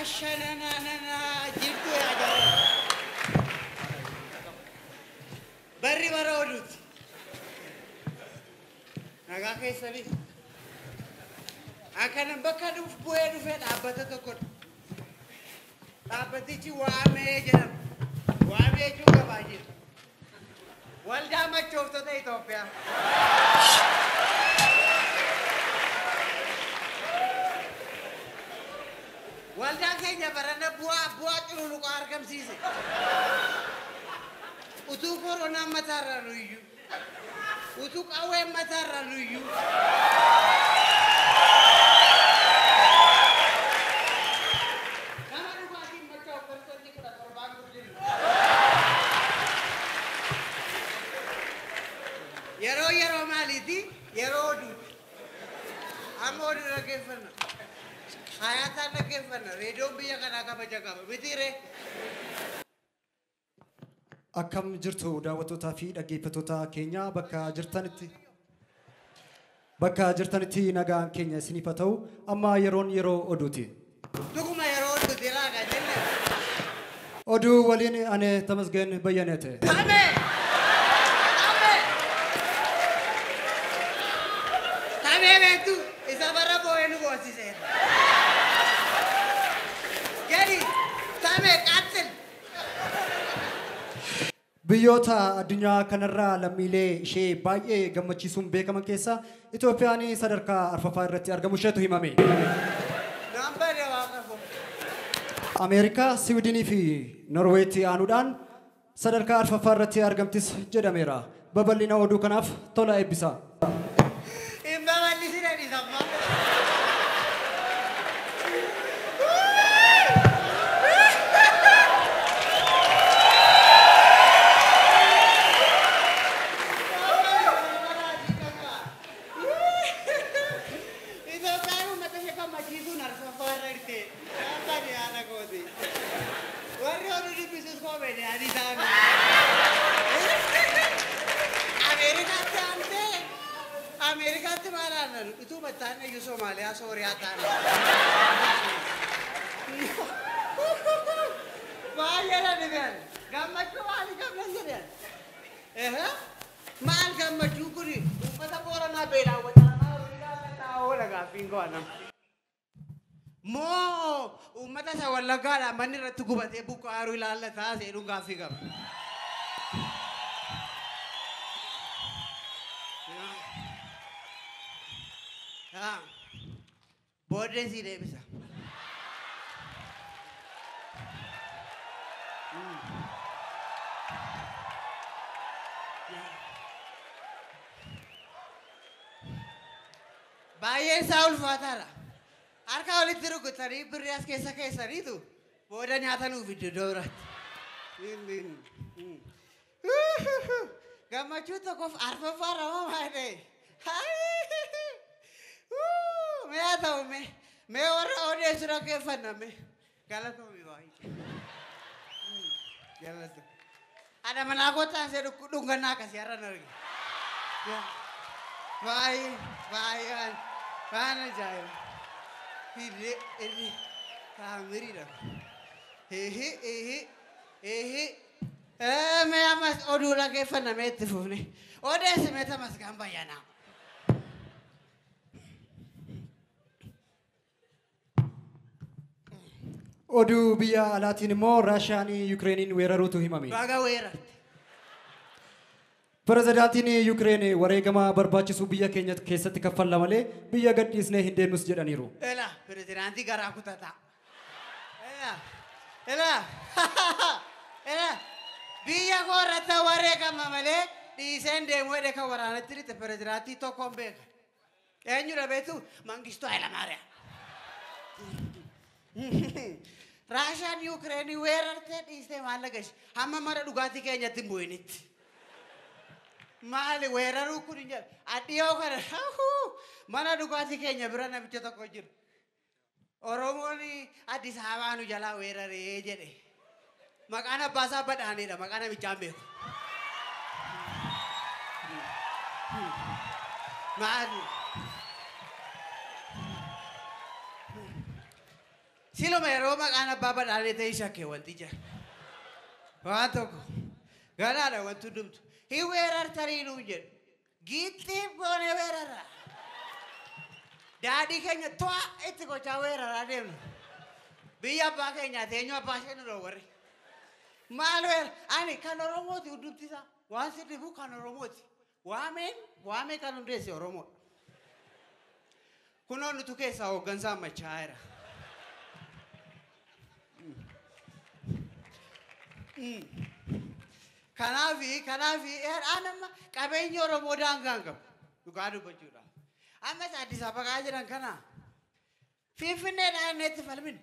Ashananana jirtu yaa jaalala. Barri bara oduuti. Nagaa keessanii. Akkanan bakka dhufu bu'ee dhufee dhaabbata tokkodha. Dhaabbatichi Waamee jedhama. Waamee jechuun gabaa jira. Waldaa Machooftota Itoophiyaa. Waldaan keenya barana bu'aa cululuqaa argamsiise. Utuu koronaan mataarraa nu iyyuu. Utuu qawween mataarraa nu iyyuu. Nama dhugaatiin machaa'u 17% guddina. Yeroo maaliiti? Yeroo oduuti. Amma oduu dhaggeeffanna. Hayaataan dhaggeeffanna. Reediyoon biyya kanaa kabaja qaba. Mitiiree? Akkam jirtu daawwattootaa fi dhaggeeffattoota keenya bakka jirtanitti nagaan keenya isiniif haa ta'u. Amma yeroon yeroo oduuti. Dhuguma yeroo oduuti laagaa jenne. Oduu waliin ani Tamasgeen Bayyaneete. Tamee! Tamee! Tamee beektu isa bara boo'ee nu boosiseera. Gadi tamee qaxxil. Biyyoota addunyaa kanarraa lammiilee ishee baay'ee gammachiisuun beekaman keessaa Itoophiyaan sadarkaa arfaffaa irratti argamu isheetu himame. Ameerikaa, Siwiidinii fi Norweetti aanuudhaan sadarkaa arfaffaa irratti argamtis jedhameera. Babal'ina oduu kanaaf tola eebbisa. Hin babal'isine dhiisamma. Itoophiyaan uummata ishee gammachiisuun arfaffaa irra jirti. Akka haadha kooti. Warri oduu dubbisus koomediyaanii ta'an. Ameerikaatti aantee Ameerikaatti maal aannan utuu mattaan iyyuu Soomaaliyaa Sooriyaa ta'an. Baay'ee na dhiban. Gammachuu maalii qabna jedhan. Maal gammachuu kuni uummata Booranaa beelaan wacaamaa horii oola gaaffiin qo'annam. Moo uummata isa Wallaggaadhaan manni irratti gubatee buqqaaruu ilaallataa seedhuun gaaffii qaba. Booddee sii deebisa. Baay'een isaa ulfaataadha. Harka walitti rukutanii birrii as keessa keessaniitu booda nyaata nuuf fiddu iddoo biraatti. Gammachuu tokkoof arfaffaa ramamaa ta'e. Mee haa ta'u mee mee warra odeessu dhaggeeffanna mee galatoomi baay'ee. Galatoomi. Ana manaa kottaan see dhungannaa akkasii har'a arge. Baay'ee baay'ee waan ajaa'iba. Hidde hidde taamiriidha. Ehe ehe ehe. Mee ammas oduu dhaggeeffanna mee itti fufne. Odeessi mee Tamasgeen Bayyanaa. Oduu biyya alaatiin immoo Raashiyaan Yukireeniin weeraruutu himame. Baga weerarte. Pirezidaantiin Yukireen wareegama barbaachisu biyya keenya keessatti kaffalla malee biyya gadhiisnee hin deemnus jedhaniiru. Ela pirezidaantii garaa kutataa. Ela ela ela biyya koo irratti wareegama malee dhiiseen deemuu jedhee kan waraanatti dhiite pirezidaantii tokkoon beeka. Eenyudha beektu? Mangistuu Hayilamaariyaam. Raashiyaan Yukireenii weerartee dhiistee maallaqa ishee hamma mana dhugaatii keenyatti hin bu'initti. Maali weeraruu kun hin jedhu. Dhiyoo kana mana dhugaatii keenya bira namicha tokko jiru. Oromoon Addis Ababaa nu jalaa weeraree jedhe. Maqaan abbaa isaa Badhaanedha. Maqaa namichaa hin beeku. Maali? Siluma yeroo maqaan abbaa badhaadhee ta'e shakkee wanti jira. Waan tokko ganaadha wanti hundumtu. Hin weerartanii nuun jedhu. Giixxiif goonee weerarra. Daadhii keenya to'a itti gochaa weeraraa deemna. Biyya abbaa keenyaati eenyu abbaa ishee nu dhoowwarre. Maal weera ani kan Oromooti hundumti isaa waan si dhibu kan Oromooti. Waameen waamee kan hundeesse Oromoodha. Kunoo nutu keessaa hooggansaa ammachaa jira. Kanaafi amma qabeenyi Oromoo daangaa hin qabu. Dhugaa dubbachuudhaaf. Ammas Addis Ababaa jiran kana Finfinneedhaan inni itti falmine.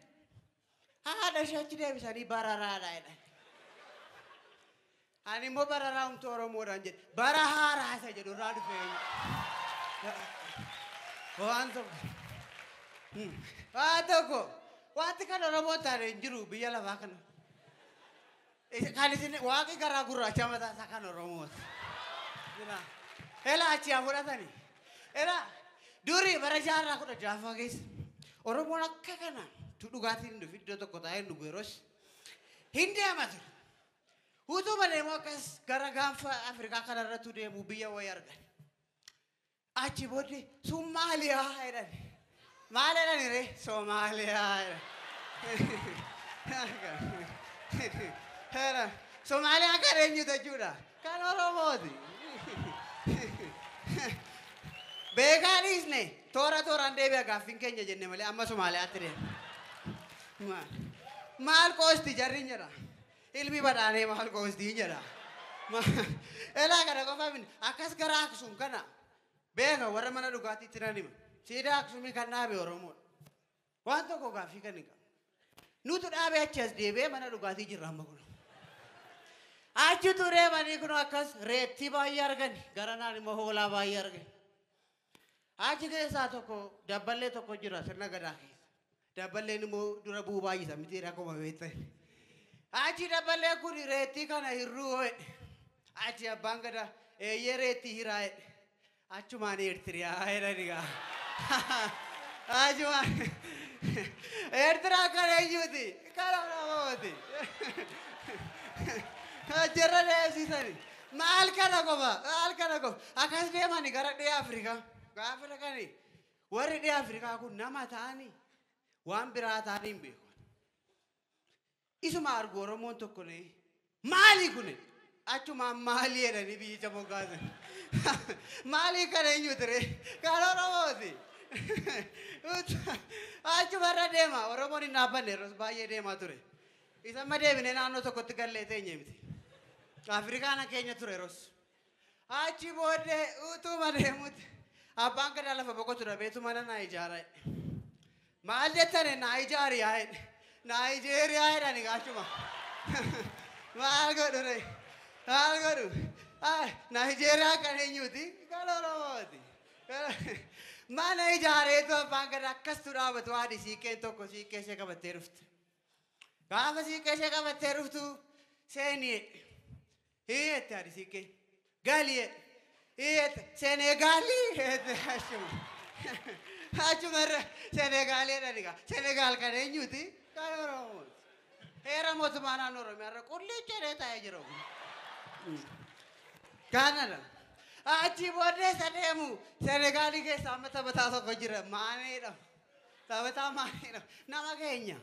Haadha ishee achi deebisanii bararaadha jedhan. Ani immoo bararaa humtuu Oromoodhaan jedhe. Bara haaraa isa jedhu irraa dhufe. Waan tokko. Waan tokko. Wanti kan Oromoo taane hin jiru biyya lafaa kana. Kan isin waaqi garaa gurraacha mataa isaa kan Oromooti. Elaa achi haa fudhatani. Elaa durii bara jaarraa 16ffaa keessa Oromoon akka kana dhugaatiin hin dhufi iddoo tokko taa'ee hin dhugu yeroos hin deema ture. Utuma deemu akkas gara gaanfa Afrikaa kanarratti deemu biyya wayii argan. Achi booddee Somaaliyaa jedhan. Maal jedhani ree? Somaaliyaa jedhan. Somaaliyaa kan eenyutu jechuudha? Kan Oromooti. Beekaa dhiisne toora tooraan deebi'a gaaffiin keenya jenne malee amma Somaaliyaatti deema. Maal qoosti jarri jedha. Ilmi badhaanee maal qoosti jedha. Elaa kana qofa miti akkas gara Aksum kana beeka warra mana dhugaatiitti nan hima. Siidaa Aksumii kan dhaabe Oromoodha. Waan tokko gaaffii kan hin qabu. Nutu dhaabee achi as deebi'ee mana dhugaatii jirra amma kun. Achi turee manii kun akkas reettii baay'ee argani garanaan immoo hoolaa baay'ee argani. Achi keessaa tokko dabballee tokko jira sirna gadaa keessa. Dabballeen immoo dura bu'uu baay'isa miti akkuma beektan. Achi dabballee kun reettii kana hirruu jedhe. Achi abbaan gadaa eeyyee reettii hiraa jedhe. Achumaan Eertiriyaa jedhani gaa. Achumaan Eertiraa kan eenyuti? Kan Oromooti. Jarra deemsisani. Maal kana qofa? Maal kana qofa? Akkas deemani gara dhiya Afrikaa. Gaafa dhaqani warri dhiya Afrikaa kun nama ta'anii waan biraa ta'anii hin beeku. Isuma argu Oromoon tokko ne maali kun? Achumaan maali jedhanii biyyicha moggaasan. Maali kana eenyuti ree? Kan Oromooti. Achumarra deema. Oromoon hin dhaabbanne yeroo baay'ee deemaa ture. Isa amma deebinee naannoo tokkotti gallee teenye miti. Afrikaan keenya ture yeroos. Achi booddee utuma deemuuti. Abbaan gadaa lafa boqotu dhabeetu mana naa ijaara. Maal jettani Naayijaariyaa jedhe. Naayijeeriyaa jedhani gaachuma. Maal godhu ree? Maal godhu? Naayijeeriyaa kan eenyuti? Kan Oromooti. Mana ijaareetu abbaan gadaa akkastu dhaabatu haadhi siiqqeen tokko siiqqee ishee qabattee dhufte. Gaafa siiqqee ishee qabattee dhuftu seenii jette haadhi siiqqee. Gali jette. Senegaalii jette achuma. Achumarra Senegaalii jedhani gaa. Senegaal kan eenyuti? Kan Oromooti. Heera mootummaa naannoo Oromiyaa irra qullicha jedhee taa'ee jira kun. Kanadha. Achi booddee isa deemu Senegaalii keessa amma taphataa tokko jira. Maaneedha. Taphataa maaneedha. Nama keenya.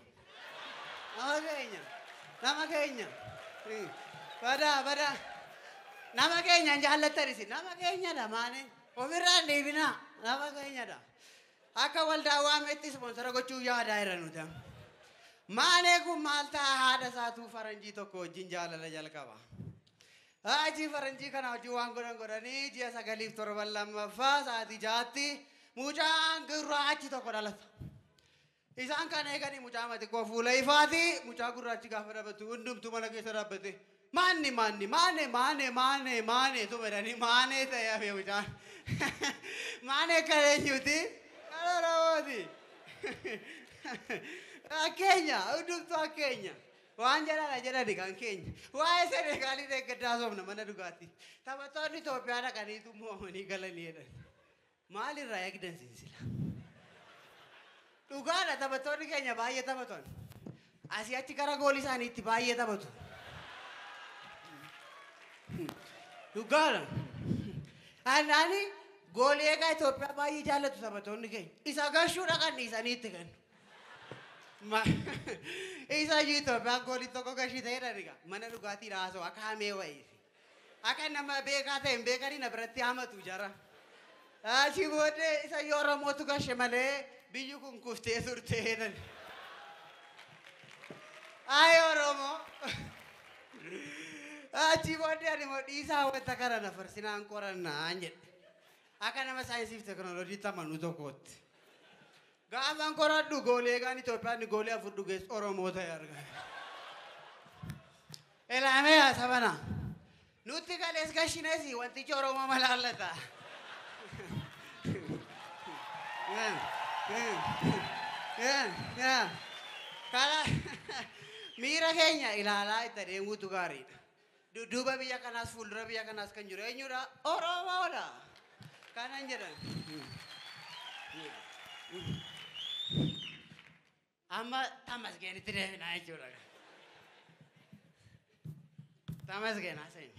Nama keenya. Nama keenya. Badaa badaa. Nama keenya hin jaallattan isin. Nama keenyadha maanee. Ofirraa hin deebinaa. Nama keenyadha. Akka waldaa waametti ispoonsara gochuu yaadaa jira nuti. Maanee kun maal ta'a haadha isaatuu faranjii tokko wajjin jaalala jalqaba. Achi faranjii kana hojii waan godhan godhanii ji'a 9 fi 7 lammaffaa sa'aatii 6tti mucaan gurraachi tokko dhalata. Isaan kan eeganii mucaa xiqqoo fuula ifaati mucaa gurraachi gaafa dhaabatu hundumtuu mana keessa dhaabbate. Maanni maanni maane maane maane maane tu jedhanii maanee ta'ee hafe mucaan. Maanee kan eenyuti? Kan Oromooti. Keenya hundumtuu keenya. Waan jedhana jedhani kan keenya. Waa'ee Senegaalii deeggaddaa soomna mana dhugaatii. Taphattoonni Itoophiyaa dhaqaniitu mo'amanii galanii jedhan. Maalirraa eegdan sinsila? Dhugaadha, taphattoonni keenya baay'ee taphatan. Asii achi gara goolii isaaniitti baay'ee taphatu. Dhugaadha. Ani goolii eegaa Itoophiyaa baay'ee jaallatu taphattoonni keenya. Isa gashuu dhaqan dhiisanii itti kennu. Isa iyyuu Itoophiyaan goolii tokko gashii ta'edha dhiga. Mana dhugaatii haasa'u akka hamee wayii. Akka nama beekaa ta'e hin beekanii na biratti hamatu jara. Achii booddee isa iyyuu Oromootu gashe malee biyyi kun kuftee turte jedhan. Ay Oromoo. Achii booddee ani immoo dhiisaa wanta kana na farsinaan qorannaan jedhe. Akka nama saayinsii fi teekinooloojiitti amanu tokkootti. Gaafan qoradhu goolee eegaan Itoophiyaan goolee 4 dhugees Oromoo ta'e argame. Ilaamee sabana. Nutti galees gashines wantichi Oromoo malaallata. Kana miira keenya ilaalaa itti adeemuutu gaariidha. Dudduuba biyya kanaas fuuldura biyya kanaas kan jiru eenyudha? Oromoodha. Kanan jedhan. Amma Tamasgeenitti deebinaa jechuudha. Tamasgeen haasa'in.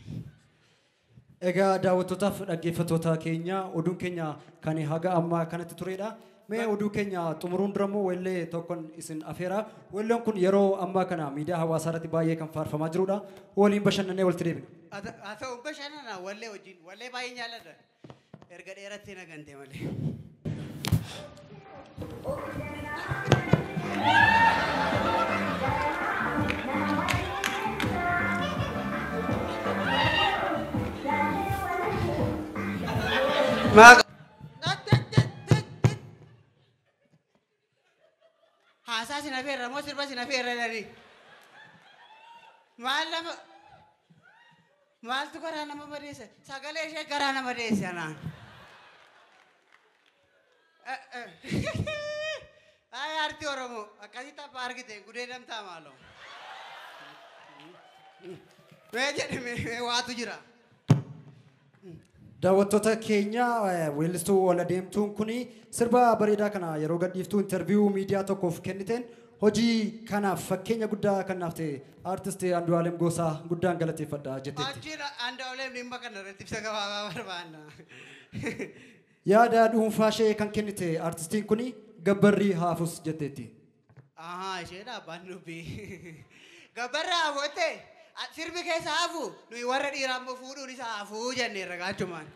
Egaa daawwattootaaf dhaggeeffattoota keenya, oduun keenya kan haga ammaa kanatti turedha. Mee oduu keenya xumuruun dura immoo weellee tokkoon isin afeera. Weelleen kun yeroo ammaa kana miidiyaa hawaasaa irratti baay'ee kan faarfamaa jirudha. Waliin bashannanee walitti deebina. Haa ta'u, bashannana wallee wajjin, wallee baay'een jaalladha. Erga dheerattee na gante malee. Haasaa sin afeerra moo sirba sin afeerra jedhanii? Maal nama maaltu garaa nama madeesse? Sagalee ishee garaa nama madeesse anaan. Ay, aartii Oromoo akkasitti abbaa argite gudee damtaa maaloo. Mee jedhe, mee waatu jira. Daawwattoota keenya, weellistuu ol adeemtuun kun sirba bareedaa kana yeroo gadhiiftuu interview miidiyaa tokkoof kenniteen hojii kanaaf fakkeenya guddaa kan naaf ta'e aartist Andu'aalem Gosaa guddaan galateeffadha jetteetti. Achiin Andu'aalem dhimma kana irratti ibsa gabaabaa barbaanna. Yaada dhuunfaa ishee kan kennite aartistiin kun gabbarrii haafus jetteetti. Ahaa, isheedha abbaan dubbii. Gabbarri hafu jette, sirbi keessa hafu, nuyi warra dhiiraa immoo fuudhuun isa hafuu jenneerra gaachumaan.